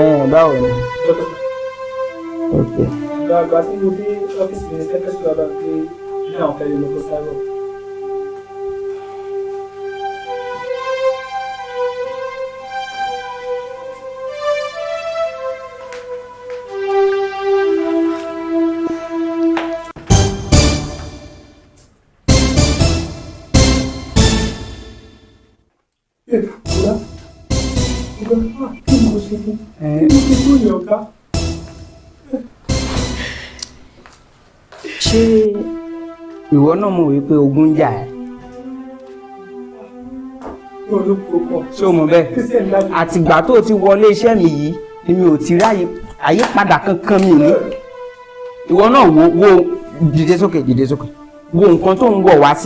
Ẹ báwo ni? Ok. Ìgbà tí mo dé ọ́fíìsì mi, sẹ́kẹ́tì wa bá pé ní àwọn fẹ́ lọ fún sáyọ̀. Ọ̀gá, ọ̀gá, kí ni mo ṣe fún? Kí ni mo ṣe fún ìyá ọ̀gá? Ṣé ìwọ náà mọ̀ wípé ogun ń jà ẹ́? Ṣé o mọ̀ bẹ́ẹ̀? Àtìgbà tó o ti wọlé iṣẹ́ mi yìí ni mi ò ti ráyè àyípadà kankan mi ní. Ìwọ náà wo, wo, dìde sókè, dìde sókè, wo nǹkan tó ń wọ̀ wá sí.